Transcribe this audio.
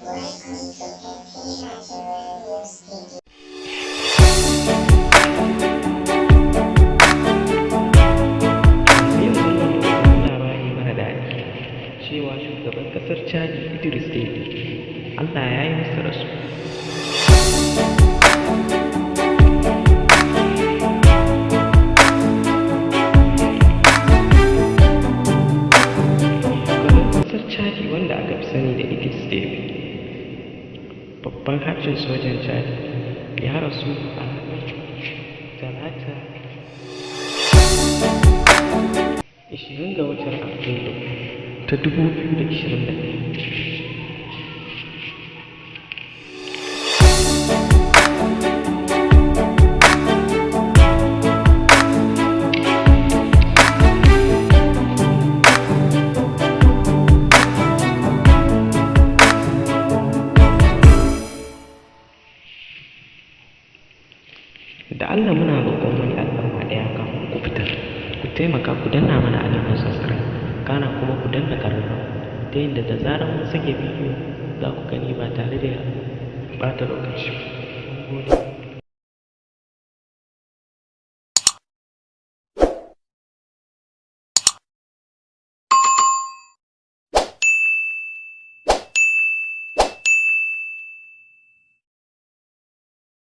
Welcome to AP Nigeria News TV. Yanzu mun samu labari mara daɗi cewa shugaban ƙasar Chadi, Idris Deby, Allah ya yi masa rasuwa. Shugaban ƙasar Chadi, wanda aka fi sani da Idris Deby, babban hafshin sojan Chadi, ya rasu a ranar Talata, 20 ga watan Afrilu ta 2021. Da Allah muna roƙon wani alfarma ɗaya: kafin ku fita, ku taimaka ku danna mana alamar subscribe, kana kuma ku danna ƙararrawa, ta yadda da zarar mun sake bidiyo za ku gani ba tare da ɓata lokaci ba. Mun gode.